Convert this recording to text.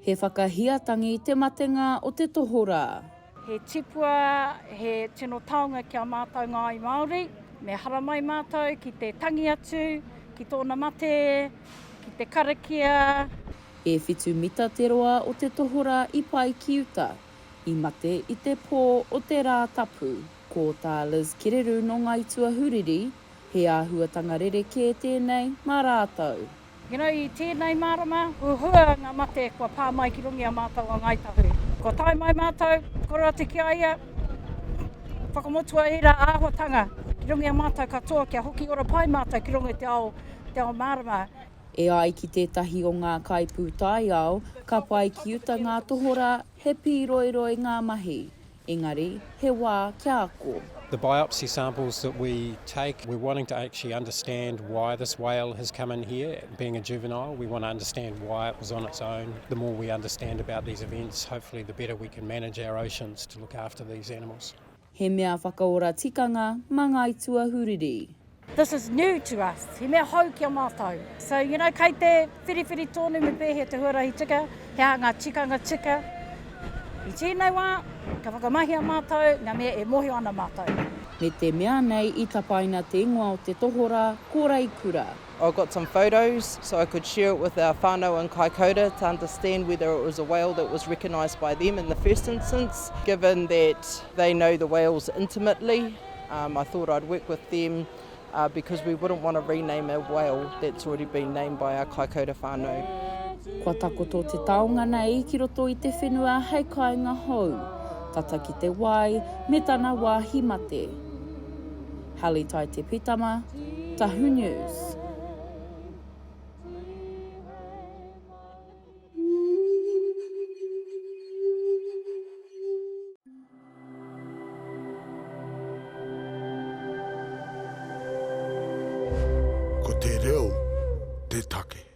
He whakahiatangi te matenga o te tohorā. He tipua, he tino taonga ki a mātou ngāi Māori. Me haramai mātou ki te tangi atu, ki tōna mate, ki te karakia. E whitu mita te roa o te tohorā i pae ki uta, i mate i te pō o te Rā Tapu. Ko tā Liz Kereru nō Ngāi Tuahuriri, he āhuatanga rerekē tēnei mā rātou. You know, i tēnei marama, huhua ngā mate kua pā mai ki runga i a mātou a Ngāi Tahu. Kua tae mai mātou, koro atu ki a ia, whakamotua ērā āhuatanga ki runga i a mātou katoa kia hoki ora pai mātou ki runga i te ao, te ao mārama. E ai ki tētahi o ngā kaipūtaiao, ka pae ki uta ngā tohorā, he pīroiroi ngā mahi. Engari, he wā kia ako. The biopsy samples that we take, we're wanting to actually understand why this whale has come in here, being a juvenile, we want to understand why it was on its own. The more we understand about these events, hopefully the better we can manage our oceans to look after these animals. He mea whakaora tikanga mā Ngāi Tuahuriri. This is new to us, he mea hou ki a mātou. So, you know, kei te whiriwhiri tonu me pēhea te huarahi tika, he aha ngā tikanga tika. I tēnei wā, ka whakamahia mātou ngā mea e mōhio ana mātou. Me te mea nei i tapaina te ingoa o te tohorā, ko Reikura. I got some photos so I could share it with our whānau in Kaikoura to understand whether it was a whale that was recognised by them in the first instance, given that they know the whales intimately. Um, I thought I'd work with them uh, because we wouldn't want to rename a whale that's already been named by our Kaikoura whānau. Kua takoto te taonga nei ki roto i te whenua hei kāinga hou, tata ki te wai me tana wāhi mate. Halitai Te Pitama, Tahu News. Ko te reo te take.